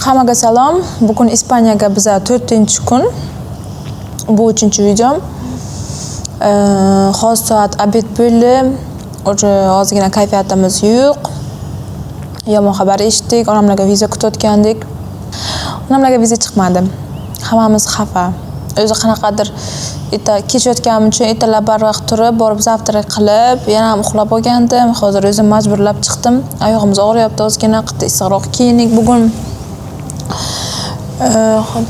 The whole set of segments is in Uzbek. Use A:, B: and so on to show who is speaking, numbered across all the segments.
A: Hammaga salom. Bugun Ispaniyaga biza 4-kun. Bu 3-videom. Hozir soat обед bo'ldi. Уже ozgina kayfiyatimiz yo'q. Yomon xabar eshitdik. Onamlarga viza kutayotgandik. Onamlarga viza chiqmadi. Hammamiz xafa. O'zi qanaqadir erta kechayotganim uchun ertalab barvaqt turib, borib завтрак qilib, yana ham uxlab olgandim. Hozir o'zim majburlab chiqdim. Oyog'imiz og'riyapti ozgina, qattiq issiqroq kiyindik bugun.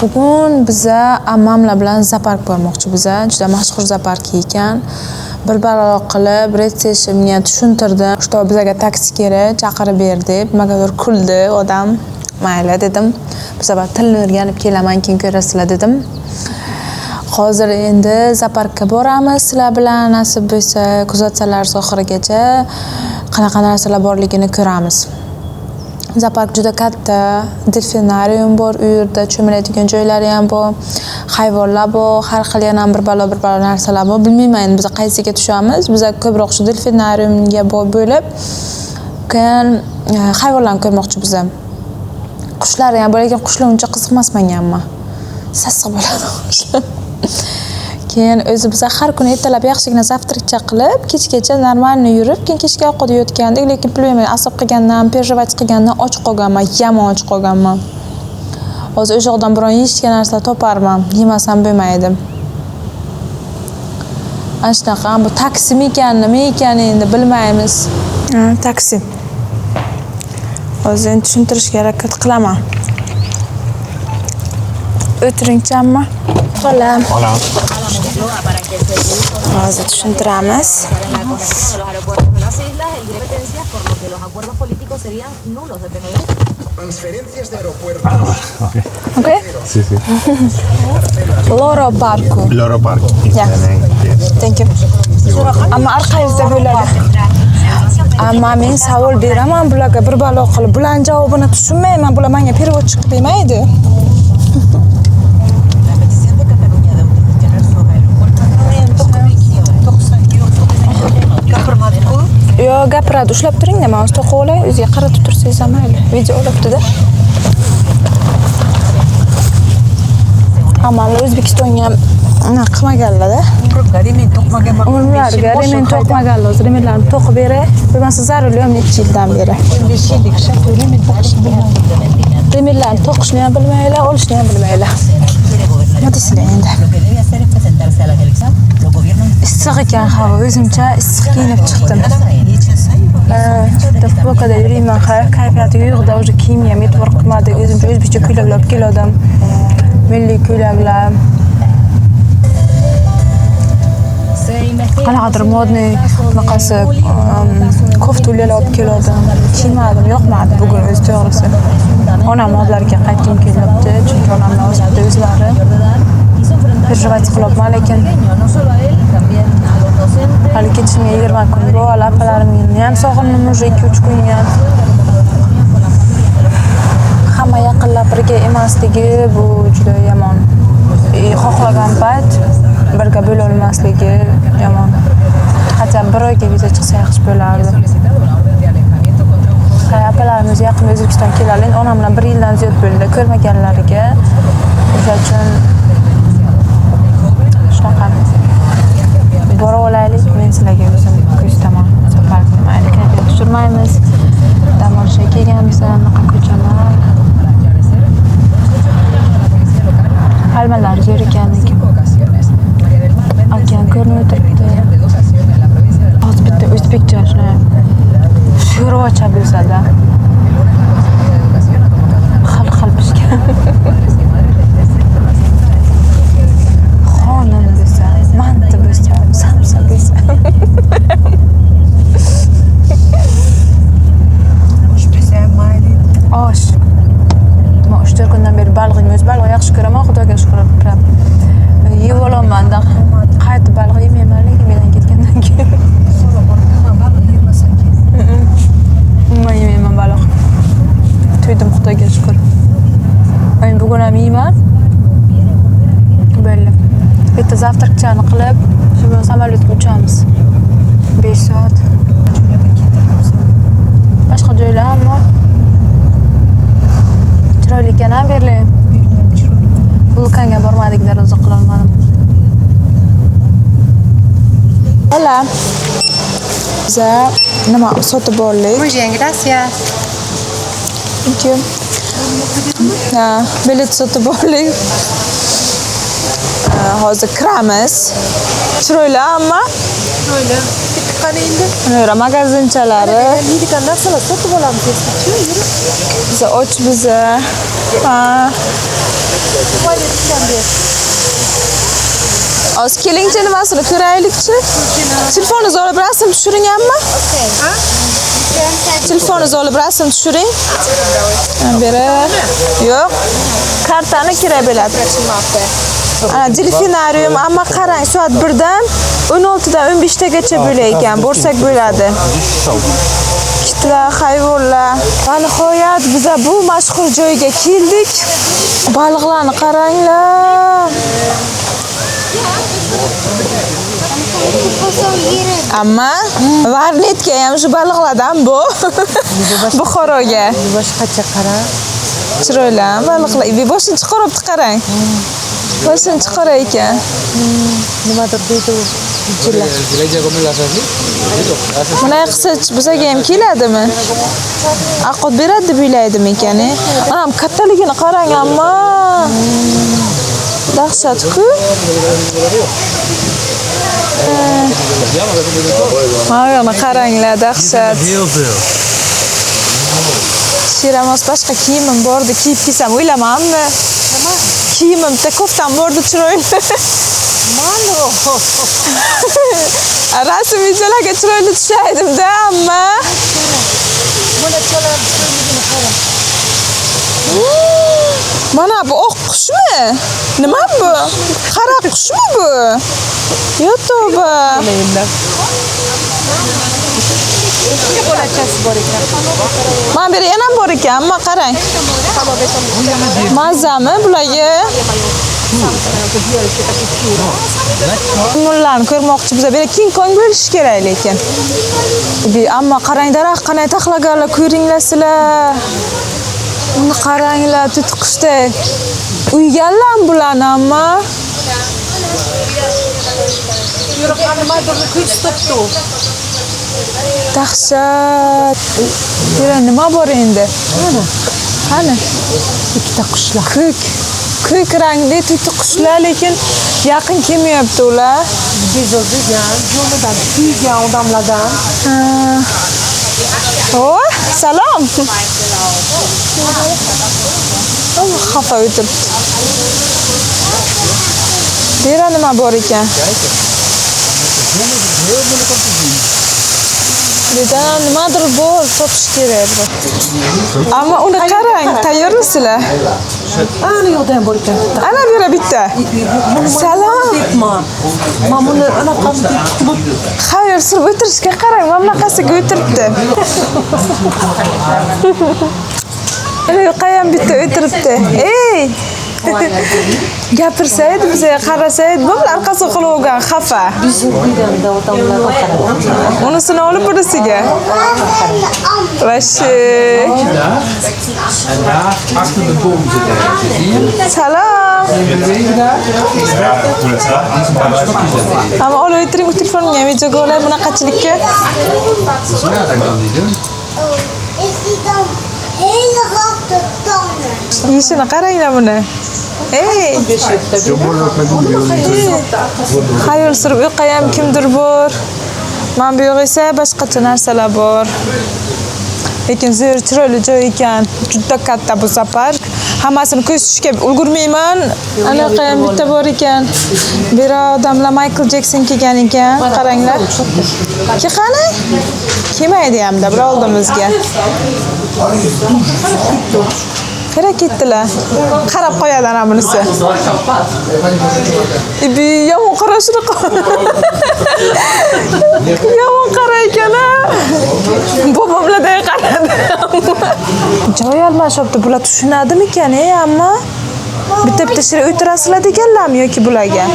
A: Bugun biza ammamlar bilan zoopark bormoqchi biza. Juda mashhur zoopark ekan. Bir balo qilib, retsepsionga tushuntirdim. Что bizaga taksi kerak, chaqirib ber deb. Nimagadir kuldi odam. Mayli dedim. Bu safar tilni o'rganib kelaman, keyin ko'rasizlar dedim. Hozir endi zooparkka boramiz sizlar bilan, nasib bo'lsa, kuzatsalar oxirigacha qanaqa narsalar borligini ko'ramiz. Zoopark juda katta, delfinarium bor u yerda, cho'miladigan joylari ham bor, hayvonlar bor, har xil yana bir balo bir balo narsalar bor. Bilmayman endi biz qaysiga tushamiz. Biz ko'proq shu delfinariumga bo'lib, keyin hayvonlarni ko'rmoqchi biz. Qushlari ham bor, lekin qushlar uncha qiziqmas menga hamma. Sassiq bo'ladi qushlar. Keyin o'zi biz har kuni ertalab yaxshigina завтрак cha qilib, kechgacha нормально yurib, keyin kechki ovqat yeyotgandik, lekin bilmayman, asab qilgandan, переживать qilgandan och qolganman, yomon och qolganman. Hozir o'sha yoqdan biron yeyishga narsa toparman, yemasam bo'lmaydi. Ana shunaqa, bu taksimikan, nima ekan endi bilmaymiz. Taksi. Hozir endi tushuntirishga harakat qilaman. O'tiringchi amma. Hola.
B: Hola.
A: Hozir tushuntiramiz.
B: Okay.
A: Okay?
B: Sí, sí.
A: Loro Parco.
B: Loro Park.
A: Yeah.
B: Yes.
A: Thank you. Amma orqangizda bo'ladi. Amma men savol beraman bularga bir balo qilib. Bularning javobini tushunmayman. Bular menga переводчик qilib bermaydi.
C: La petición de Cataluña de autogestionar sus aeropuertos.
D: Gapirmadi-ku.
A: Yo, gapiradi. Ushlab turing-da, men hozir to'qib olay. O'ziga qaratib tursangiz ham mayli. Video olibdi-da. Ammamlar O'zbekistonga unaqa qilmaganlar-da.
D: Umrimga remen to'qmaganman.
A: Umrlariga remen to'qmaganlar. O'zi remenlarni to'qib beray. Bo'lmasa zarurli ham necha yildan beri.
D: 15 yillik shart remen to'qishni bilmayman.
A: Remenlarni to'qishni ham bilmaylar, olishni ham bilmaylar. Nima deysizlar endi?
C: Lo que debe hacer es presentarse a las elecciones. Los gobiernos
A: Issiq ekan havo. O'zimcha issiq kiyinib chiqdim. Bitta futbolkada yuriyman, ha, kayfiyati yo'qda, уже kiyimga ham e'tibor qilmadik. O'zimcha o'zbekcha ko'ylaklar olib keldim. Milliy ko'ylaklar. Qanaqadir modniy bunaqasi koftalar olib keldim. Kiymadim, yoqmadi bugun o'zi to'g'risi. Onam oldilariga qaytgim kelyapti, chunki onamlar o'zida o'zlari. Переживать qilyapman, lekin hali ketishimga 20 kun bor, hali opalarimni ham sog'indim уже 2-3 kunga. Hamma yaqinlar birga emasligi bu juda yomon. Xohlagan payt birga bo'la olmasligi yomon. Hatto bir oyga viza chiqsa yaxshi bo'lardi. Ha, opalarimiz yaqinda O'zbekistonga keladi. Endi onam bilan bir yildan ziyod bo'ldi ko'rmaganlariga. O'sha uchun shunaqa. Bora olaylik, men sizlarga o'zim ko'rsataman. Zooparkni mayli, kayfiyat tushirmaymiz. Dam olishga kelganmiz, anaqa ko'chalar. Palmalar zo'r ekan lekin. Okean ko'rinib o'tiribdi. Hozir bitta o'zbekcha shuni sho'rvacha bo'lsa-da. Xil-xil pishgan. Xonim bo'lsa, manti bo'lsa, samsa bo'lsa.
D: Osh desa ham mayli.
A: Osh. Men 3-4 kundan beri baliq yeyman. O'zi baliq yaxshi ko'raman, Xudoga shukr. Prям yeb olaman-da. Qaytib baliq yemayman, lekin mendan ketgandan keyin.
D: Baliq yemasan keyin.
A: Umuman yemayman baliq. To'ydim, Xudoga shukr. Men bugun ham yeyman. Bo'ldi. Bitta завтрак chani qilib, shu bilan samolyotga uchamiz. 5 soat. Boshqa joylar hamma chiroyli. ekan a Berlin. Vulkanga bormadik, darvoza qilolmadim. Hola. Biza nima sotib oldik?
B: Muy bien, gracias.
A: Thank you. Ha, bilet sotib oldik. Hozir kiramiz. Chiroyli amma.
D: Chiroyli. Bitta qani endi.
A: Mana magazinchalari.
D: Yeydigan narsalar sotib olamiz eski. Yurib.
A: Biza och biza. Ha. Hozir kelingchi nimasini ko'raylikchi. Telefoningizni olib rasm tushiring amma. Telefoningizni olib rasm tushiring. Beri. Yo'q. Kartani kerak bo'ladi. Ana delfinarium, amma qarang, soat 1dan 16dan 15 tagacha bo'lar ekan, borsak bo'ladi. Kitlar, hayvonlar. Va nihoyat biza bu mashhur joyga keldik. Baliqlarni qaranglar. Amma Varnetga ham shu baliqlardan bu. Buxoroga.
D: Boshqacha qara.
A: Chiroyli baliqlar. Boshini chiqaribdi qarang. Boshini chiqarar ekan.
D: Nimadir deydi u.
A: Bunday qilsa bizaga ham keladimi? Aql beradi deb o'ylaydimi ekan? Anam kattaligini qarang amma. Dahshat-ku. Mana qaranglar, dahshat. Shiramos boshqa kiyimim bordi, kiyib kelsam o'ylamanmi? Nima? Kiyimim, bitta koftam bordi chiroyli. Rasm videolarga chiroyli tushaydim-da, amma.
D: Bolachalar chiroyligini qara.
A: Mana bu oq qushmi? Nima bu? Qara qushmi bu? Yo tavba.
D: Bolachasi bor ekan.
A: Mana bu yerda yana bor ekan, ammo qarang. Mazami bularga? Maymunlarni ko'rmoqchi biz. Bu yerda King Kong bo'lishi kerak lekin. Ammo qarang, daraxt qanday taxlaganlar, ko'ringlar sizlar. Uni qaranglar, to'tiqushday. Uyganlarmi bularni amma?
D: Yo'q, nimadir kuch topdi.
A: Dahshat. Bu yerda nima bor endi?
D: Mana.
A: Qani?
D: Ikkita qushlar.
A: Ko'k. Ko'k rangli to'tiqushlar, lekin yaqin kelmayapti ular.
D: Bezor degan, yo'lidan kuygan odamlardan.
A: O, salom. Xafa o'tiribdi. Bu yerda nima bor ekan? Bu yerda nimadir bor, topish kerak bu. Ammo uni qarang, tayyormisizlar?
D: Ana yoqda ham bor ekan.
A: Ana bu yerda bitta. Salom.
D: Men buni anaqa deb
A: Xayr, surib o'tirishga qarang, mana bunaqasiga o'tiribdi. Ana yoqqa ham bitta o'tiribdi. Ey! Gapirsaydi, bizga qarasaydi, bu bilan orqasi qilib olgan xafa. Unisini olib bunisiga. Vashi. Salom. Amma olib o'tiring, u telefonimga ham videoga olay bunaqachilikka. Yeyishini qaranglar buni. Ey! Xayol surib u yoqqa ham kimdir bor. Mana bu yoq esa boshqacha narsalar bor. Lekin zo'r chiroyli joy ekan. Juda katta bu zoopark. Hammasini ko'rsatishga ulgurmayman. Ana yoqqa ham bitta bor ekan. Bu yerda odamlar Michael Jackson kelgan ekan. Qaranglar. Ki qani? Kelmaydi hamda bir oldimizga. Qara ketdilar. Qarab qo'yadi ana bunisi. Ibi yomon qarashini yomon qara ekan-a. Bobomlarday qaradi. Joy almashyapti. Bular tushunadimikan, ammo? Bitta-bitta shira o'tirasizlar deganlarmi yoki bularga?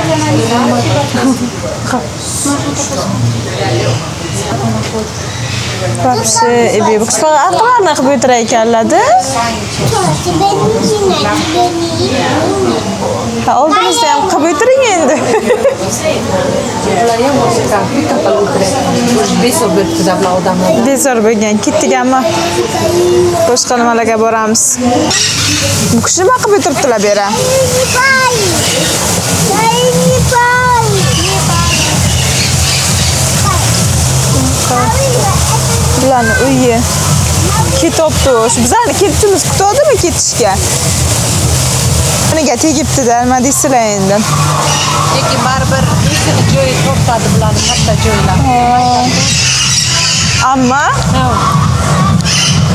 A: Вообще, ebi, bu qishloq aqlarni qilib o'tirar ekanlar-da. Ha, oldimizda ham qilib o'tiring endi.
D: Ular ham o'sha kompyuter qilib o'tiradi. Bezor bo'libdi bular odamlar.
A: Bezor bo'lgan, ketdik amma. Boshqa nimalarga boramiz. Bu kishi nima qilib o'tiribdilar bu yerda? Bularni uyi ketyapti. Shu bizlarni ketishimiz kutadimi ketishga? Buniga tegibdi-da, nima deysizlar endi?
D: Lekin baribir esini joyi tortadi bularni katta joylar.
A: Amma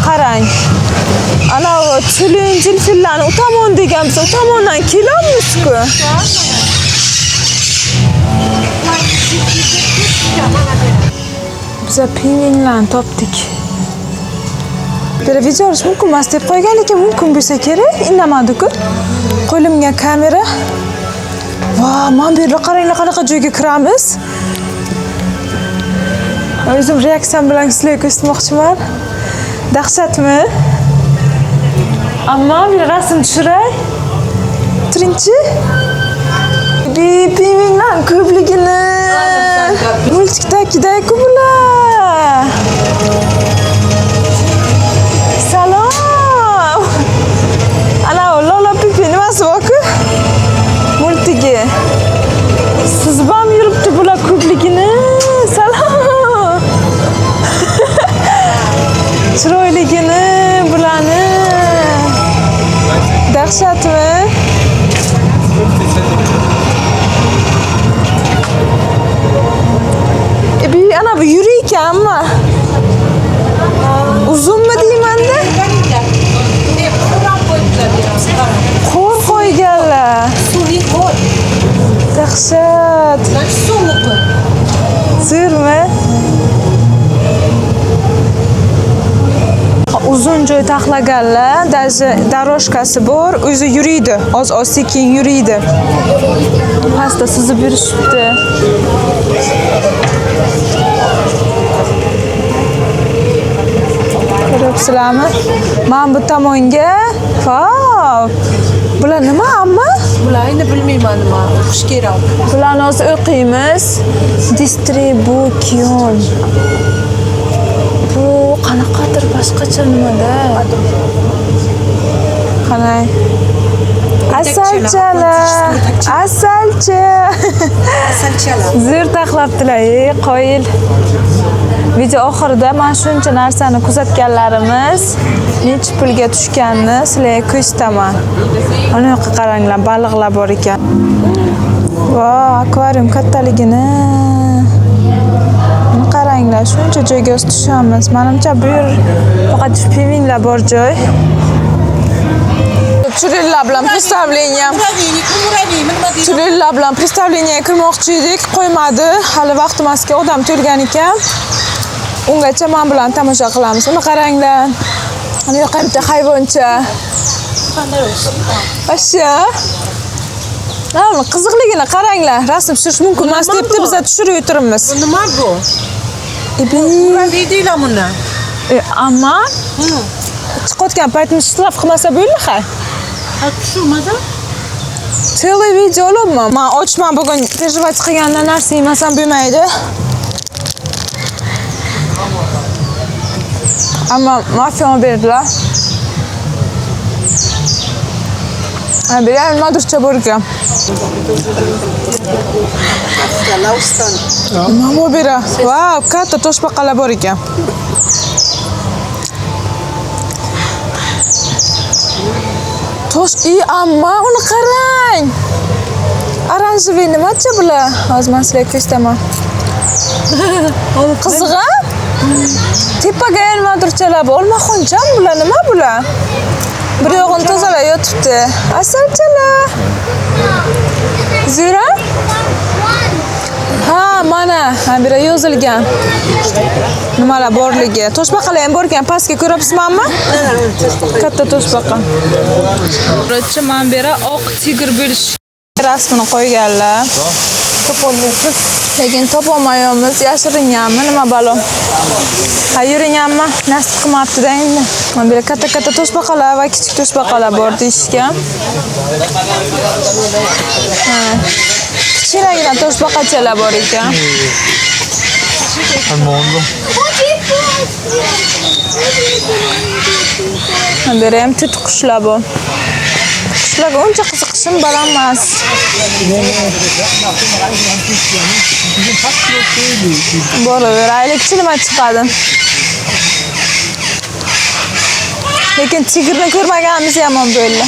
A: qarang. Anavi chulin jilfillarni u tomon degan biz u tomondan kelamiz-ku. Biza pingvinlarni topdik. Beri video olish mumkin emas deb qo'ygan, lekin mumkin bo'lsa kerak, indamadi-ku. Qo'limga kamera. Va, mana bu yerda qaranglar qanaqa joyga kiramiz. O'zim reaksiyam bilan sizlarga ko'rsatmoqchiman. Dahshatmi? Ammo bir rasm tushiray. Turingchi. Bir pingvinlar ko'pligini. Multikdagiday-ku bular. Salom. Ana Lola Pipi nimasi bor-ku? Multigi. Suzib ham yuribdi bular ko'pligini. Salom. Chiroyligini bularni. Dahshatmi? Bir ana bu yuriy ekanmi? Uzunmi deyman-da? Qo'l qo'yganlar.
D: Sun'iy qo'l.
A: Dahshat.
D: Sovuq.
A: Zo'rmi? Uzun joy taxlaganlar, даже дорожкasi bor, o'zi yuriydi, oz-oz sekin yuriydi. Pastda suzib yurishibdi. Ko'ryapsizlarmi? Men bu tomonga, hop. Bular nima amma?
D: Bularni bilmayman nima, o'qish kerak.
A: Bularni hozir o'qiymiz. Distribution. Bu qanaqadir boshqacha nimada? Qarang. Asalchalar, asalcha.
D: Asalchalar.
A: Zo'r taxlabdilar, ey, qoyil. Video oxirida mana shuncha narsani kuzatganlarimiz necha pulga tushganini sizlarga ko'rsataman. Ana yoqqa qaranglar, baliqlar bor ekan. Vo, akvarium kattaligini. Buni qaranglar, shuncha joyga o'zi tushamiz. Menimcha bu yer faqat shu pingvinlar bor joy. Churilla bilan представление. Churilla bilan представление kirmoqchi edik, qo'ymadi. Hali vaqt emasga odam to'lgan ekan. Ungacha men bilan tomosha qilamiz. Uni qaranglar. Ana yoqqa bitta hayvoncha. Asha. Ha, uni qiziqligini qaranglar. Rasm tushirish mumkin emas debdi, biz tushirib o'tiribmiz.
D: Bu nima bu?
A: Ebi.
D: Muraviy deylar buni.
A: Amma chiqayotgan paytimiz shtraf qilmasa bo'ldi ha.
D: Ha, tushunmadim.
A: Целый video olyapman. Men ochman bugun переживать qilgandan narsa yemasam bo'lmaydi. Ammo mafia berdilar. Ha, bu yerda nimadircha bor ekan. Nima bu bera? Vau, katta toshbaqalar bor ekan. Tosh, amma uni qarang. Oranjevый nimacha bular? Hozir men sizlarga ko'rsataman. Qiziq a? Tepaga nimadirchalar bu. Olmaxonchami bular? Nima bular? Bir yog'ini tozalab yotibdi. Asalchalar. Zira? Ha, mana, ha, bu yerda yozilgan. Nimalar borligi. Toshbaqalar ham bor ekan. Pastga ko'ryapsizmi? Katta toshbaqa. Birinchi mana bu yerda oq tigr bo'lish rasmini qo'yganlar.
D: Topolmayapmiz.
A: Lekin topolmayapmiz. Yashiringanmi, nima balo? Ha, yuring amma, nasib qilmabdi-da endi. Mana bu yerda katta-katta toshbaqalar va kichik toshbaqalar bor deyishgan. Ha. Kichkinagina toshbaqachalar bor ekan.
B: Al mondo.
A: Mana bu yerda ham tut qushlar bor. Qushlarga uncha qiziqishim baland emas. Boraveraylikchi, nima chiqadi. Lekin tigrni ko'rmaganimiz yomon bo'ldi.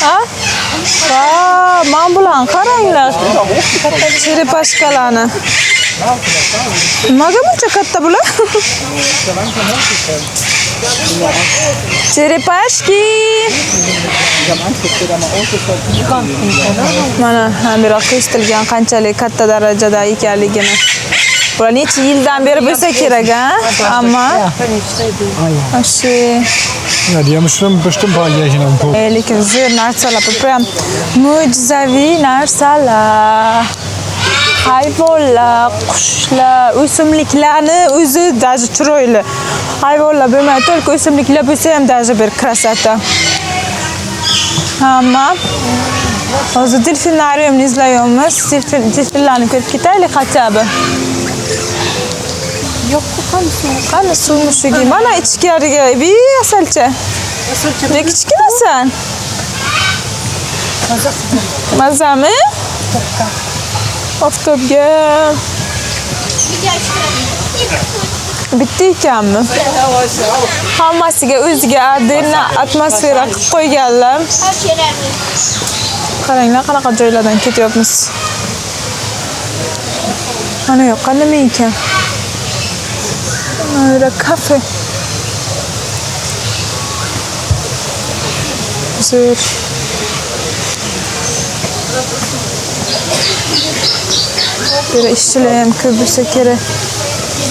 A: Ha? Va, mana bularni qaranglar. Cherepashkalarni. Nimaga buncha katta bular? Черепашки! Mana biroq ko'rsatilgan qanchalik katta darajada ekanligini. Bular necha yildan beri bo'lsa kerak, ha? Ammo Вообще.
B: Ja, die haben bestimmt ein paar Jährchen am Po.
A: Lekin zo'r narsalar, bu prям mo'jizaviy narsalar. Hayvonlar, qushlar, o'simliklarni o'zi даже chiroyli. Hayvonlar bo'lmay, только o'simliklar bo'lsa ham даже bir красота. Hamma hozir delfinariumni izlayapmiz. Delfinlarni ko'rib ketaylik хотя бы.
D: Yo'q-ku, qani suv?
A: Qani suv mushugi? Mana ichkariga bir asalcha.
D: Asalcha.
A: Ne kichkinasan? Mazami? Oftobga. Bitta ekanmi? Hammasiga o'ziga отдельно atmosfera qilib qo'yganlar. Qaranglar, qanaqa joylardan ketyapmiz. Mana yoqqa nima ekan? Mana yerda kafe. Zo'r. Bu yerda ishchilar ham ko'p bo'lsa kerak.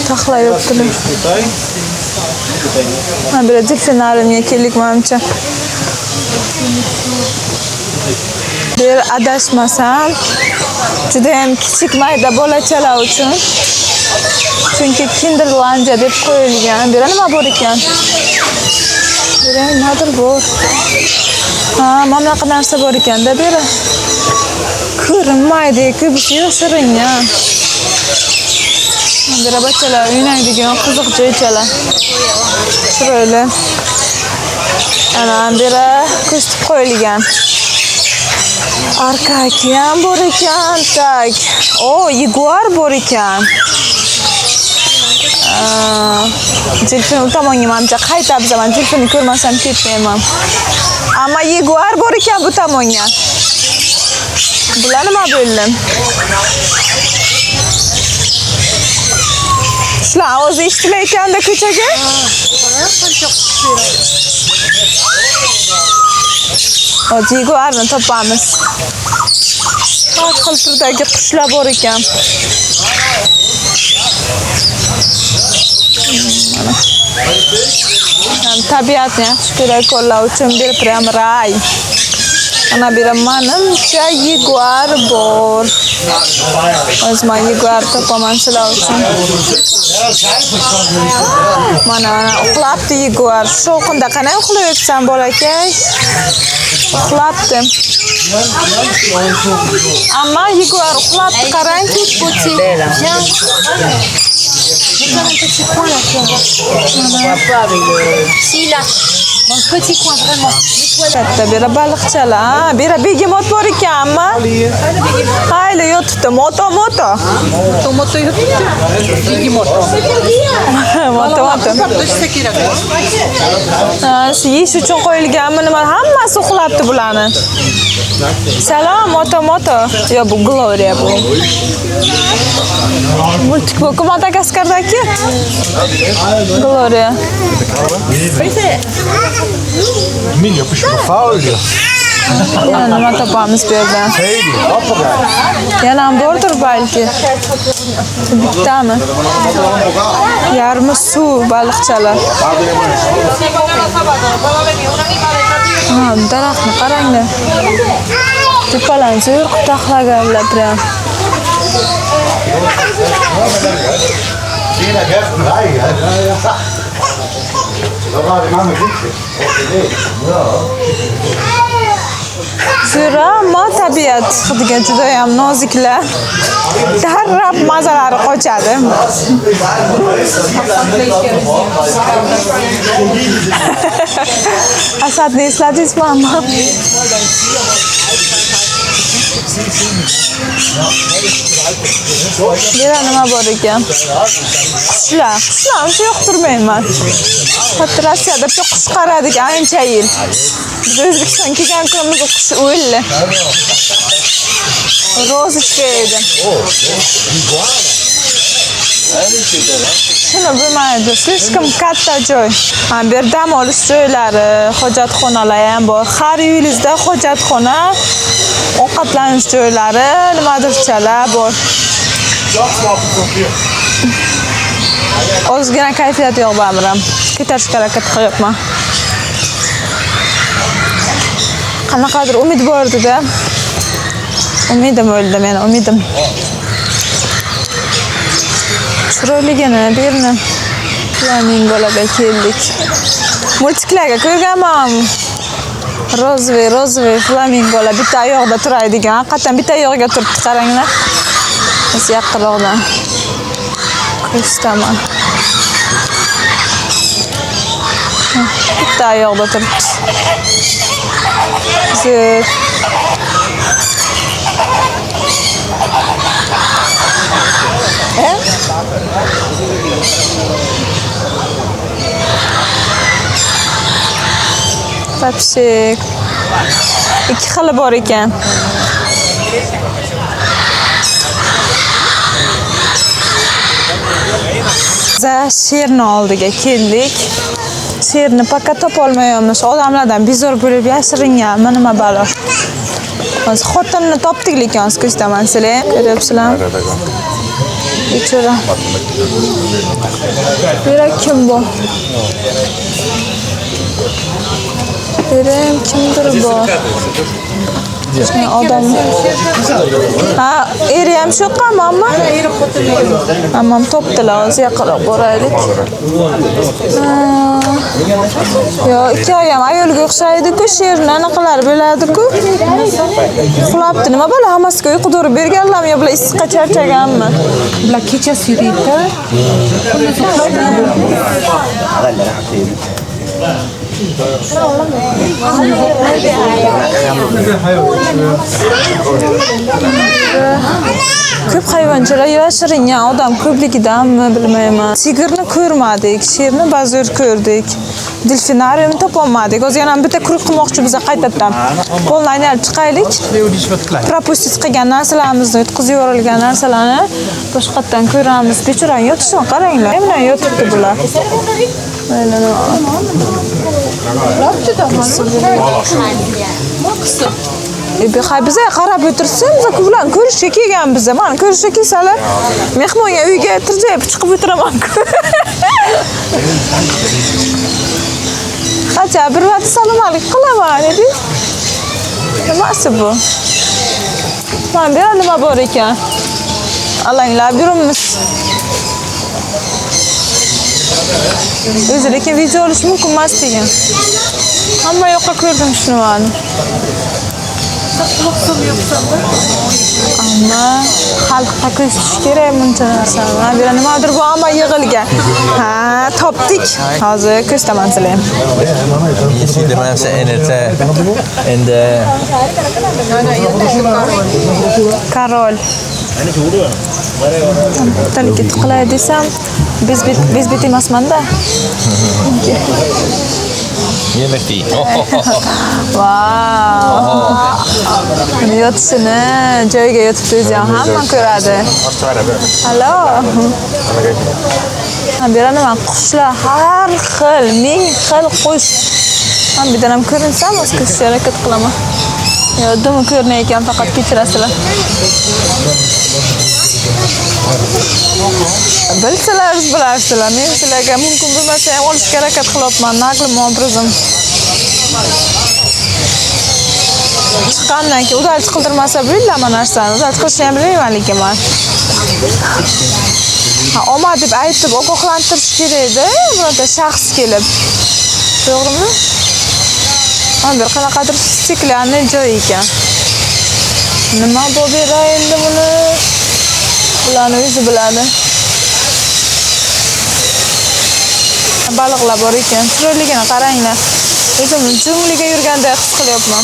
A: Taxlayaptilar. Mana bu yerda delfinariumga keldik manimcha. Bu yer adashmasam juda ham kichik mayda bolachalar uchun. Chunki Kinderlandia deb qo'yilgan. Bu yerda nima bor ekan? Bu yerda nimadir bor. Ha, mana bunaqa narsa bor ekanda bu yerda. Ko'rinmaydi, ko'pisi yashiringan. Bu yerda bolachalar o'ynaydigan qiziq joychalar. Chiroyli. Ana bu yerda ko'rsatib qo'yilgan. Arka okean bor ekan, tak. O, yaguar bor ekan. Delfin u tomonga manimcha qaytamiz, men delfinni ko'rmasam ketmayman. Ammo yaguar bor ekan bu tomonga. Bular nima bo'ldi? Shular ovozi eshitilayotganda ko'chaga? Hozir yaguarni topamiz. Har xil turdagi qushlar bor ekan. Mana. Tabiatni yaxshi ko'rganlar uchun bir prям ray. Mana bu yerda manimcha yaguar bor. Hozir men yaguar topaman sizlar uchun. Mana uxlabdi yaguar. Shovqinda qanday uxlayapsan bolakay? Uxlabdi. Ammo yaguar uxlabdi, qarang. Katta bu yerda baliqchalar, bu yerda begemot bor ekan, amma. Hayli yotibdi, moto moto.
D: Moto yotibdi. Begemot.
A: Moto moto. Ha, shu yeyish uchun qo'yilganmi nima, hammasi uxlabdi bularni. Salom, moto moto. Yo, bu Gloria bu. Multik bu Madagaskardagi Gloria.
B: Emilio, bist du faul?
A: Yana nima topamiz bu yerdan? Yana ham bordir balki. Bittami? Yarmi suv baliqchalar. Ha, daraxtni qaranglar. Tepalarni zo'r qilib taxlaganlar prям.
E: In der Gärtnerei, ja. Ja. Da war die Mama glücklich. Ja.
A: Zo'ra, ammo tabiat hidiga juda ham noziklar. Darrab mazalari qochadi. Asadni esladingizmi amma? Bera nima bor ekan? Qushlar. Qushlar uncha yoqtirmayman. Hatto Rossiyada bitta qush qaradik ancha yil. Biz O'zbekistonga kelgan kunimiz qush o'ldi. Розочка edi. Shuni bilmaydi. Слишком katta joy. Ha, bu yer dam olish joylari, hojatxonalar ham bor. Har uyingizda hojatxona, ovqatlanish joylari, nimadirchalar bor. Ozgina kayfiyat yo'q baribir ham. Ko'tarishga harakat qilyapman. Qanaqadir umid bor edi-da. Umidim o'ldi meni, umidim. Chiroyligini bu yerni flamingolarga keldik. Multiklarga ko'rganman. Розовый, розовый flamingolar bitta oyoqda turadigan. Haqiqatan bitta oyog'iga turibdi, qaranglar. Biz yaqinroqdan ko'rsataman. Bitta oyoqda turibdi. Zo'r. Вообще ikki xili bor ekan. Za sherni oldiga keldik. Sherni пока topolmayapmiz. Odamlardan bezor bo'lib yashiringanmi, nima balo. Hozir xotinni topdik lekin hozir ko'rsataman sizlarga. Ko'ryapsizlarmi? Bechora. Bu yerda kim bu? Bu yerda ham kimdir bor. Shunday odam. Ha, eri ham shu yoqqami, amma? Ammam topdilar, hozir yaqinroq boraylik. Yo, ikkovi ham ayolga o'xshaydi-ku, sherni anaqalari bo'ladi-ku. Uxlabdi, nima balo, hammasiga uyqu dori berganlarmi yo bular issiqqa charchaganmi?
D: Bular kechasi yuriydi.
A: Ko'p hayvonchalar yashiringan, odam ko'pligidanmi bilmayman. Tigrni ko'rmadik, sherni bazo'r ko'rdik. Delfinariumni topolmadik. Hozir yana bitta kruг qilmoqchi biz qaytadan. Polni aylanib chiqaylik. Propustить qilgan narsalarimizni, yutqizib yuborilgan narsalarni boshqatdan ko'ramiz. Bechorani yotishini qaranglar. Nima bilan yotibdi bular? Ha, biza qarab o'tirsin, biz ularni ko'rishga kelgan biza. Mana ko'rishga kelsalar, mehmonga uyga tirjayib chiqib o'tiraman-ku. Qachon bir vaqt salom alik qilaman, edi. Nimasi bu? Mana bu yerda nima bor ekan? Alanglab yuribmiz. O'zi lekin video olish mumkin emas degan. Hamma yoqqa ko'rdim shuni mani. Ammo xalqqa ko'rsatish kerak buncha narsani. Mana bu yerda nimadir bu hamma yig'ilgan. Ha, topdik. Hozir ko'rsataman sizlarga.
F: Je ziet de mensen in het in de
A: Karol. Bittalik qilay desam, bezbet emasman-da.
F: Hier ligt die.
A: Vau. Uni yotishini joyiga yotibdi o'zi ham hamma ko'radi. Allo. Ha, bu yerda nima qushlar har xil, ming xil qush. Ha, bu yerdan ham ko'rinsam, o'z ko'rishga harakat qilaman. Yo, dumi ko'rinayotgan faqat kechirasizlar. Bilsalar, bilarsizlar. Men sizlarga mumkin bo'lmasa ham olishga harakat qilyapman. Наглым образом. Chiqqandan keyin удалить qildirmasa bo'ladi hamma narsani. Удалить qilishni ham bilmayman lekin man. Ha, omad deb aytib ogohlantirish kerak edi, birorta shaxs kelib. To'g'rimi? Mana bir qanaqadir стеклянный joy ekan. Nima bo'lib beray endi buni? Bularni o'zi biladi. Baliqlar bor ekan. Chiroyligini qaranglar. O'zimni jungliga yurganday his qilyapman.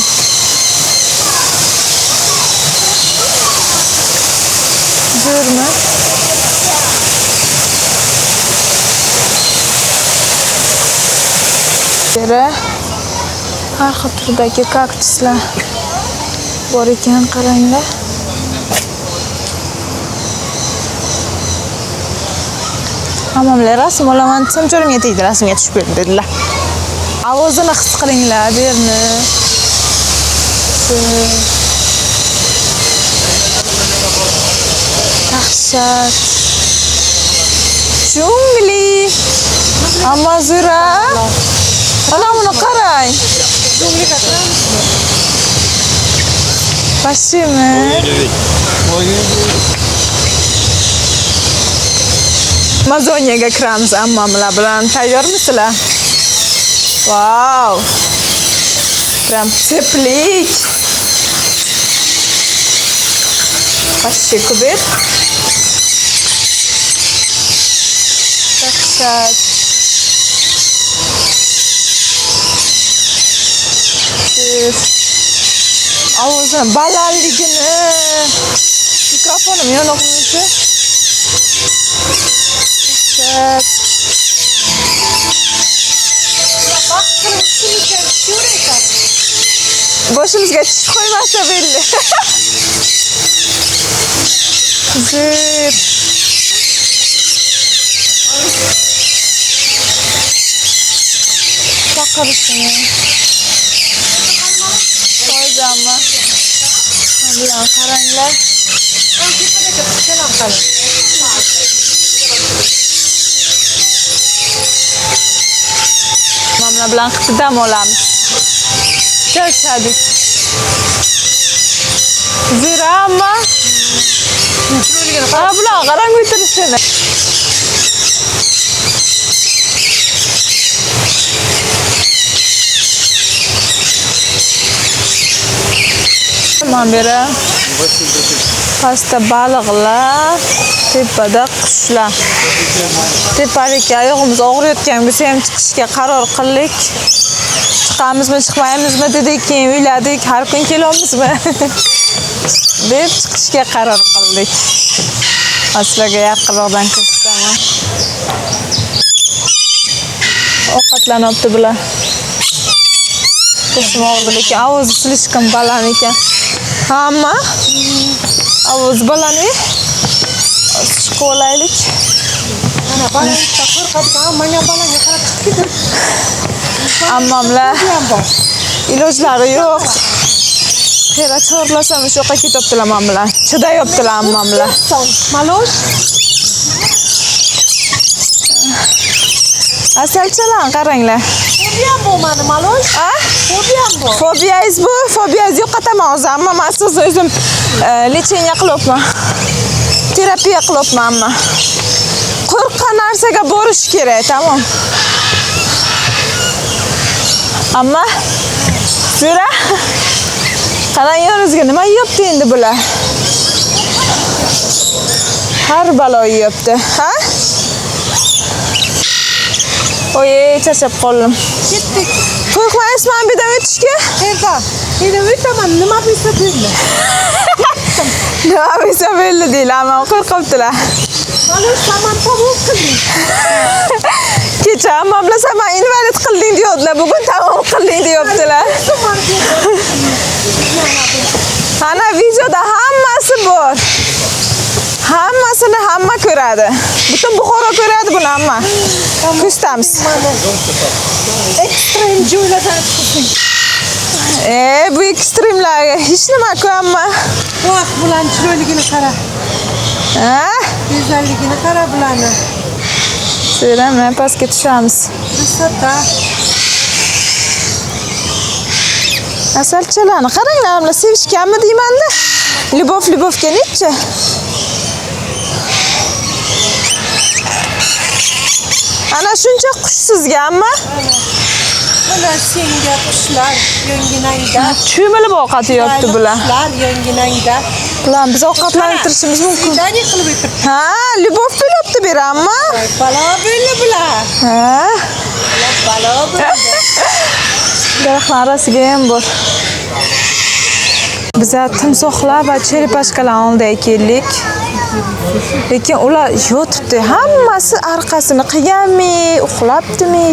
A: Zo'rmi? Beri har xil turdagi kaktuslar bor ekan, qaranglar. Hammamlar rasm olaman desam, jo'rimga tegdi, rasmga tushib berdi dedilar. Ovozini his qilinglar bu yerni. Dahshat. Jungli. Amazura. Ana buni qarang. Bashimi? Amazoniyaga kiramiz ammamlar bilan. Tayyormisizlar? Vau! Прям teplik. Вообще kubet. Dahshat. Ovozini balandligini. Mikrofonim yo'q. Dahshat. Boshimizga tish qo'ymasa belli. Zo'r. Chaqirishini. Qo'yganmi? Bularni qaranglar. Mamla bilan qilib dam olamiz. Charchadik. Zo'r amma. Qara bular qarang o'tirishini. Mana beri pastda baliqlar, tepada qushlar. Tepalikka oyog'imiz og'riyotgan bo'lsa ham chiqishga qaror qildik. Chiqamizmi, chiqmaymizmi dedik, keyin o'yladik, har kun kelamizmi deb chiqishga qaror qildik. Sizlarga yaqinroqdan ko'rsataman. Ovqatlanibdi bular. Boshim og'ridi, lekin ovozi слишком baland ekan. Hamma ovozi baland. Chiqib olaylik.
D: Mana balandlikda qo'rqadigan, mana balanga qarab chiqib ketdi.
A: Ammamlar ilojlari yo'q. Xira chorlasam o'sha yoqqa ketyaptilar men bilan. Chidayaptilar ammam bilan.
D: Malosh.
A: Asalchalarni qaranglar.
D: Fobiyam bu mani malosh.
A: A?
D: Fobiyam bu.
A: Fobiyangiz bu, fobiyangiz yo'qotaman hozir, ammo men sizni o'zim lecheniya qilyapman. Terapiya qilyapman amma. Qo'rqqan narsaga borish kerak, tamom. Amma Zura, qarang yoningizga nima yeyapti endi bular? Har balo yeyapti, ha? Oy, charchab qoldim.
D: Ketdik.
A: Qo'rqmaysizmi bu yerdan o'tishga?
D: Qayerda? Endi o'taman, nima bo'lsa bo'ldi.
A: Nima bo'lsa bo'ldi deylar, ammo qo'rqibdilar.
D: Malosh, saman tamom qilding.
A: Kecha ammam bilan saman invalid qilding deyaptilar, bugun tamom qilding deyaptilar. Ana videoda hammasi bor. Hammasini hamma ko'radi. Butun Buxoro ko'radi buni hamma. Ko'rsatamiz.
D: Ekstrem joylardan chiqding.
A: Bu ekstremlarga hech nima-ku hamma.
D: Voh, bularning chiroyligini qara.
A: Ha?
D: Go'zalligini qara bularni.
A: So'ra, pastga tushamiz.
D: Красота.
A: Asalchalarni qaranglar, ular sevishganmi deyman-da. Любовь любовь ga necha? Ana shuncha qush sizga, amma
D: Mana senga qushlar yonginangda.
A: Cho'milib ovqat yeyapti bular.
D: Qushlar yonginangda.
A: Bular biz ovqatlantirishimiz mumkin.
D: Свидание qilib o'tiribdi.
A: Ha, любовь bo'lyapti berammi?
D: Balo bo'ldi bular.
A: Ha.
D: Bular balo bo'ldi.
A: Daraxtlar orasiga ham bor. Biza timsohlar va черепашка lar oldiga keldik. Lekin ular yotibdi. Hammasi orqasini qilganmi, uxlabdimi?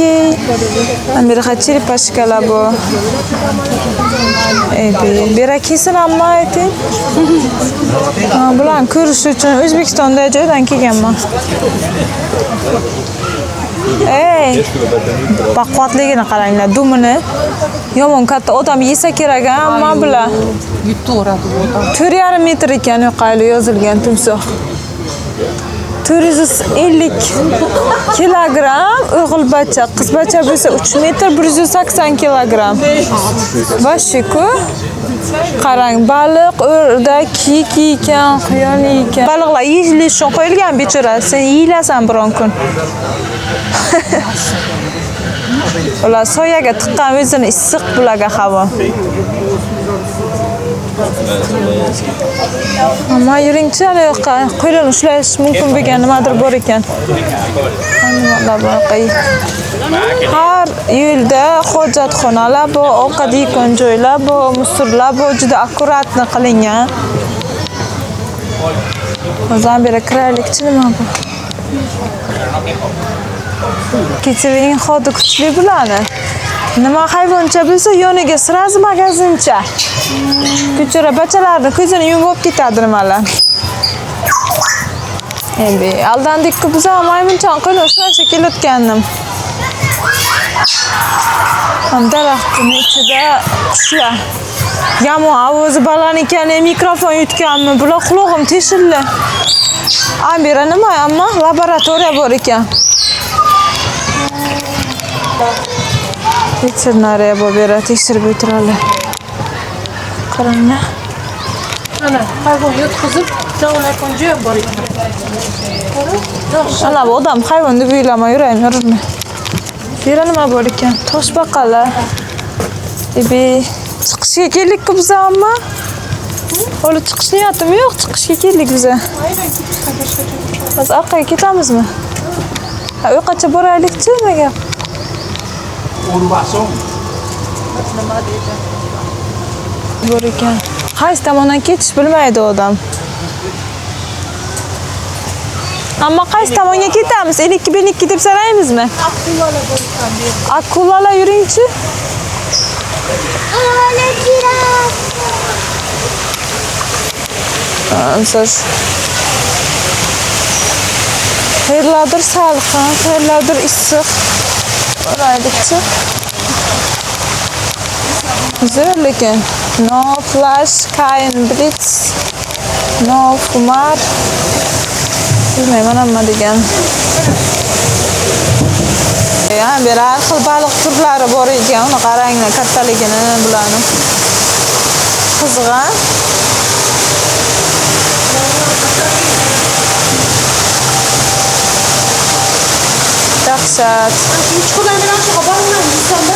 A: Mana bu yoqda черепашка lar bu. Ey, bera kelsin amma ayting. Ha, bularni ko'rish uchun O'zbekistonda joydan kelganman. Ey, baquvvatligini qaranglar, dumini. Yomon katta odam yesa kerak, amma bular.
D: Yutaveradi bu odam.
A: 4,5 metr ekan yoqayli yozilgan timsoh. 450 kilogramm o'g'ilbacha, qizbacha bo'lsa 3 metr 180 kilogramm. Vashi-ku. Qarang, baliq, o'rdak, kiyik ekan, quyon ekan. Baliqlar yeyilish uchun qo'yilgan bechora. Sen yeyilasan biron kun. Ular soyaga tiqqan o'zini issiq bularga havo. Ammo yuringchi, ana yoqqa qo'lini ushlash mumkin bo'lgan nimadir bor ekan. Nimalar bor? Har yo'lda hojatxonalar bor, ovqat yeydigan joylar bor, musurlar bor, juda akkuratni qilingan. O'zan beri kiraylikchi, nima bu? Kechiring, xodi kuchli bularni. Nima hayvoncha bo'lsa, yoniga sразу magazincha. Ko'chara bachalarni ko'zini yumib olib ketadi nimalar. Endi aldandik-ku biz ham maymunchani qo'lini ushlashga kelayotgandim. Ham daraxtning ichida qushlar. Yomon ovozi baland ekan, mikrofon yutganmi? Bular qulog'im teshildi. Ambera nima, ammo laboratoriya bor ekan. Veterinariya bor, bu yerda tekshirib o'tiradilar. Qaranglar.
D: Mana hayvon yotqizib, davolayotgan joy ham bor ekan.
A: Ana bu odam hayvon deb o'ylamay yuraymi, yurmi? Bu yerda nima bor ekan? Toshbaqalar. Ebe, chiqishga keldik-ku biz amma. Hali chiqish niyatim yo'q, chiqishga keldik biz. Hozir orqaga ketamizmi? Ha, u yoqqacha boraylikchi, nima gap? Bor ekan. Qaysi tomondan ketish bilmaydi odam. Ammo qaysi tomonga ketamiz? 52 12 deb saraymizmi?
D: Akulalar bor ekan bu yerda.
A: Akulalar yuringchi. Siz qayerlardir salqin, qayerlardir issiq. Boraylikchi. Zo'r lekin. No flash, kein blitz, no fumar. Bilmayman nima degan. Ya, bu yerda har xil baliq turlari bor ekan. Uni qaranglar, kattaligini bularni. Qiziq, a? Dahshat.
D: 3 kundan beri shunaqa baliqlarni yeysanda.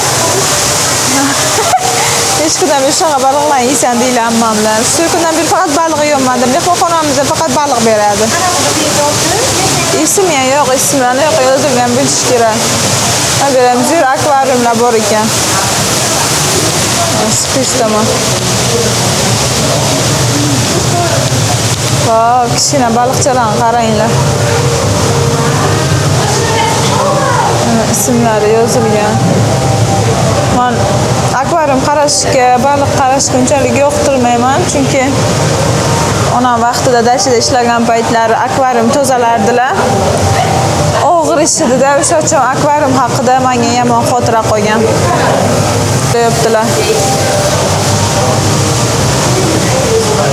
A: 3 kundan beri shunaqa baliqlarni yeysan deylar ammam bilan. Shu kundan beri faqat baliq yeyapman. Mehmonxonamizda faqat baliq beradi. Ismi ham yo'q, ismini yo'q, yozilgan bilish kerak. Ha, bu yerda zo'r akvariumlar bor ekan. Chiqish tomon. Vau, kichkina baliqchalarni qaranglar. Mana ismlari yozilgan. Man akvarium qarashga, baliq qarashga unchalik yoqtirmayman, chunki onam vaqtida dachada ishlagan paytlari akvarium tozalardilar. Og'ir ish edi-da, o'sha uchun akvarium haqida menga yomon xotira qolgan. Deyaptilar.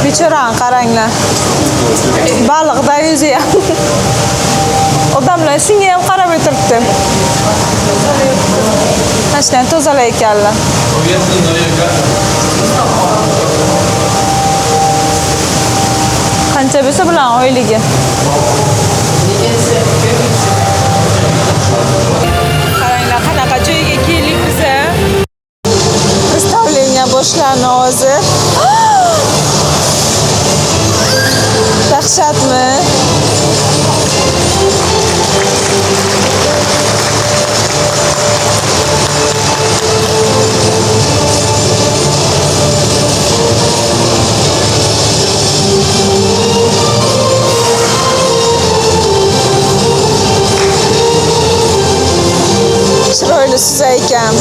A: Bechorani qaranglar. Baliqda yuzi ham. Odamlar shunga ham qarab o'tiribdi. Mana shuni tozalayotganlar. Qancha bo'lsa bular oyligi. Qaranglar, qanaqa joyga keldik biza. Представление boshlandi hozir. Dahshatmi? Chiroyli suzar ekan.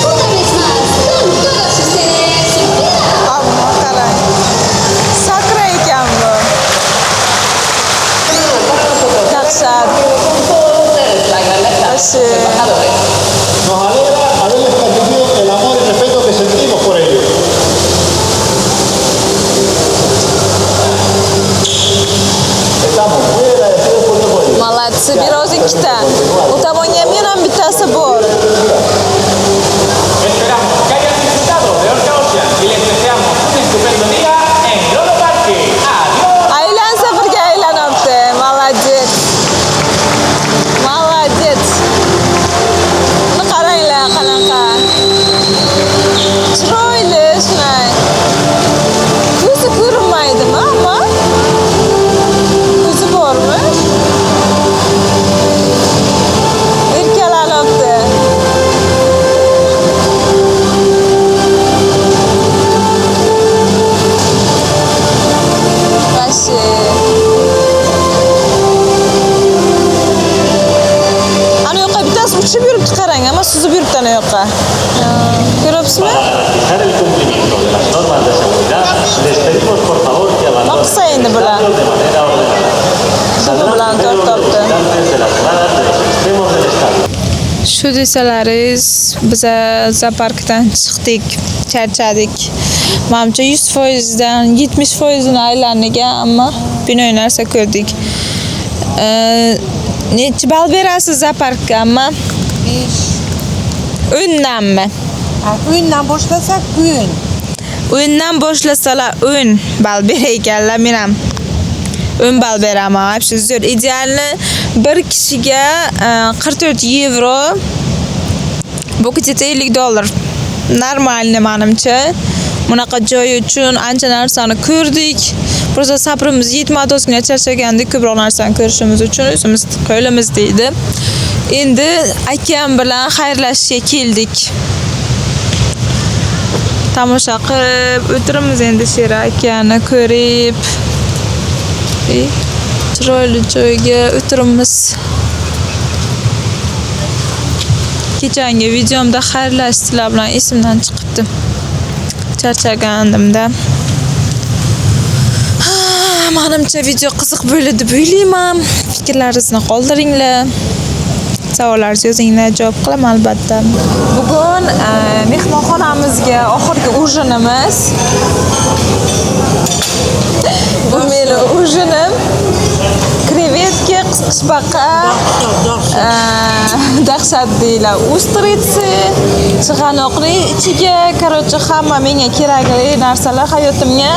G: Una vez más, con todos ustedes, Sofía.
A: Ammo qarang. Sakra ekan bu. Dahshat. Вообще.
E: Nos alegra haberles transmitido el amor y respeto que sentimos por ellos. Estamos muy agradecidos por tu apoyo.
A: Молодцы, bir o'zi ikkita. U tomonga ham yana bittasi bor.
H: Esperamos que hayan disfrutado de Orca Ocean y les deseamos un estupendo día en Loro Parque. ¡Adiós!
A: Aylansa birga aylanibdi. Молодец. Молодец. Buni qaranglar qanaqa. Chiroyli shunday. Ko'zi ko'rinmaydimi, ammo? Ko'zi bormi? Erkalanibdi. Вообще. Ana yoqqa bittasi uchib yuribdi, qarang, ammo suzib yuribdi ana yoqqa. Ko'ryapsizmi?
I: Para garantizar el cumplimiento de las normas de seguridad, les pedimos por favor que abandonen
A: Naqsa
I: el
A: endi bular.
I: estadio de manera ordenada. Saldrán
A: bilan
I: primero los
A: tortibdi.
I: visitantes de las gradas de los extremos del estadio.
A: Shu desalaringiz, biza zooparkdan chiqdik, charchadik. Manimcha 100 dan 70%ini aylandik, ammo binoy narsa ko'rdik. Nechi ball berasiz zooparkka, amma?
D: 5.
A: 10danmi?
D: 10dan boshlasak 10.
A: 10dan boshlasalar 10 ball berar ekanlar, men ham 10 ball beraman. Вообще zo'r. Идеально bir kishiga 44 yevro. Bu где-то 50 dollar. Нормальный manimcha. Bunaqa joy uchun ancha narsani ko'rdik. Просто sabrimiz yetmadi, ozgina charchagandik, ko'proq narsani ko'rishimiz uchun o'zimiz qo'limiz deydi. Endi akam bilan xayrlashishga keldik. Tomosha qilib o'tiramiz endi Shera akani ko'rib. Chiroyli joyga o'tiramiz. Kechangi videomda xayrlashdilar bilan esimdan chiqibdi. Charchagandimda. Manimcha video qiziq bo'ldi deb o'ylayman. Fikrlaringizni qoldiringlar. Savollaringizni yozinglar, javob qilaman albatta. Bugun mehmonxonamizga oxirgi ужин imiz. Bu meni ужин im. Krevetka, qisqichbaqa, dahshat deyiladi. Устрицы, chig'anoqli ichiga, короче, hamma menga kerakli narsalar hayotimga.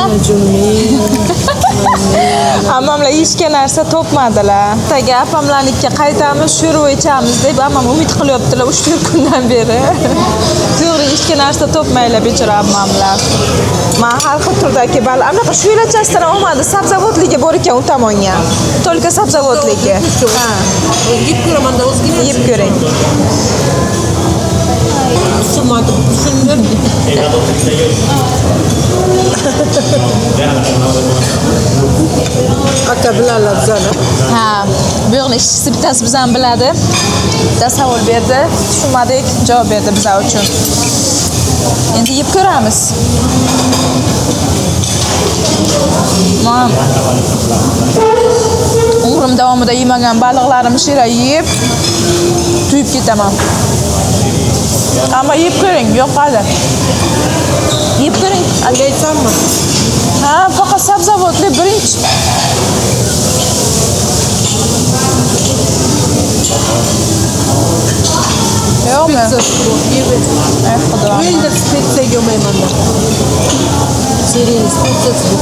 A: Ammamlar yeyishga narsa topmadilar. Ertaga apamlarnikiga qaytamiz, sho'rva ichamiz deb ammam umid qilyaptilar 3-4 kundan beri. To'g'ri, yeyishga narsa topmaylar bechora ammamlar. Man har xil turdagi baliq, anaqa shuylachasidan olmadi, sabzavotligi bor ekan u tomonga. Только sabzavotligi. Ha,
D: Yeb ko'raman-da o'zgina.
A: Yeb ko'ring.
D: Tushunmadim. Tushundim. Aka biladilar bizani.
A: Ha, bu yoqni ishchisi bittasi bizani biladi. Bitta savol berdi, tushunmadik, javob berdi bizlar uchun. Endi yeb ko'ramiz. Man umrim davomida yemagan baliqlarimni shira yeb to'yib ketaman. Ammo yeb ko'ring, yoqadi. Yeb ko'ring.
D: Aytsammi?
A: Ha, faqat sabzavotli birinchi. Yo'qmi? Ey Xudo.
D: Endi spezia yemayman. Seriyasi bu.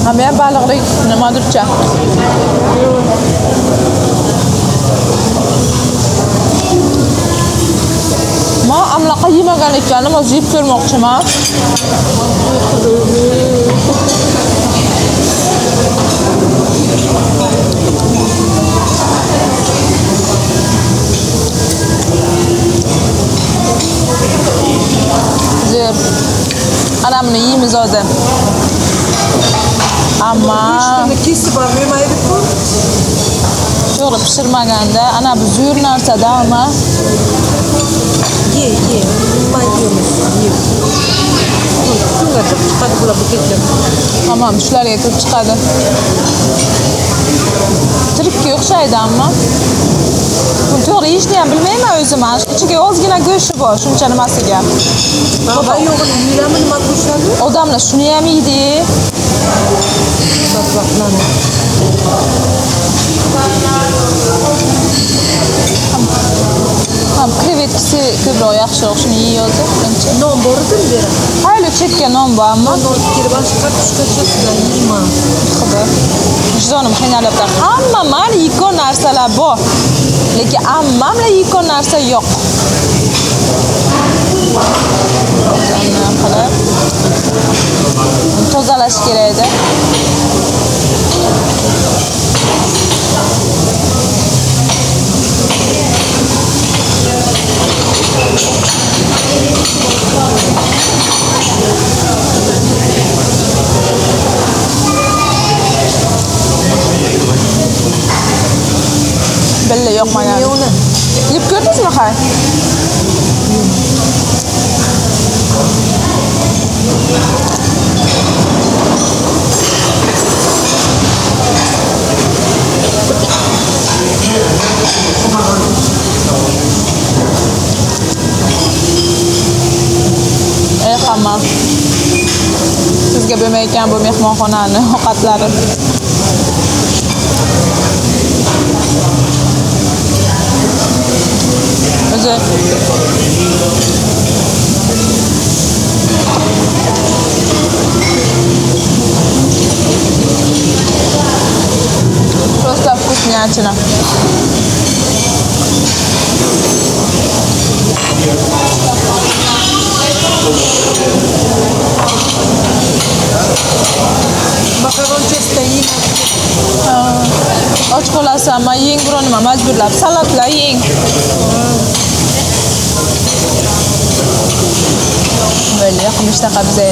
A: Hamma ham baliqlik nimadircha. Man amlaqa yemagan ekanim, hozir yeb ko'rmoqchiman. Zo'r. Ana buni yeymiz hozir. Ammo
D: Go'shtini kesib ham yemaydi-ku.
A: to'g'ri pishirmaganda, ana bu zo'r narsada ammo
D: Ye, ye. Nima yeymiz? Ye. Shunga kirib chiqadi bular bu ketda.
A: Tamam, shularga kirib chiqadi. Tirikka o'xshaydi ammo. Buni to'g'ri yeyishni ham bilmayman o'zim. Ichiga ozgina go'shti bor, shuncha nimasiga.
D: Baba yo'g'ini yeylami nima qo'shadi?
A: Odamlar shuni ham yeydi.
D: Badbaxtlarni.
A: Ham krevetkasi ko'proq yaxshiroq, shuni yeyolsa birinchi.
D: Non bor edimi beraman?
A: Hayli chetga non bor ammo.
D: Non olib kelib, ana shu kartoshkachasidan yeyman.
A: Xudo. Vijdonim qiynalyapti. Hamma mani yekon narsalar bor. Lekin ammamla yekon narsa yo'q. Qilib tozalash kerak edi. Billa yoqmagan.
D: Uni.
A: Yeb ko'rdingizmi hay? Ey hamma. Sizga bo'lmayotgan bu mehmonxonani ovqatlari. O'zi просто вкуснятина.
D: Makaron chesta yeyman.
A: Och qolasan, man yeng biror nima majburlab salatlar yeng. Böyle yaqin ishtaha biza.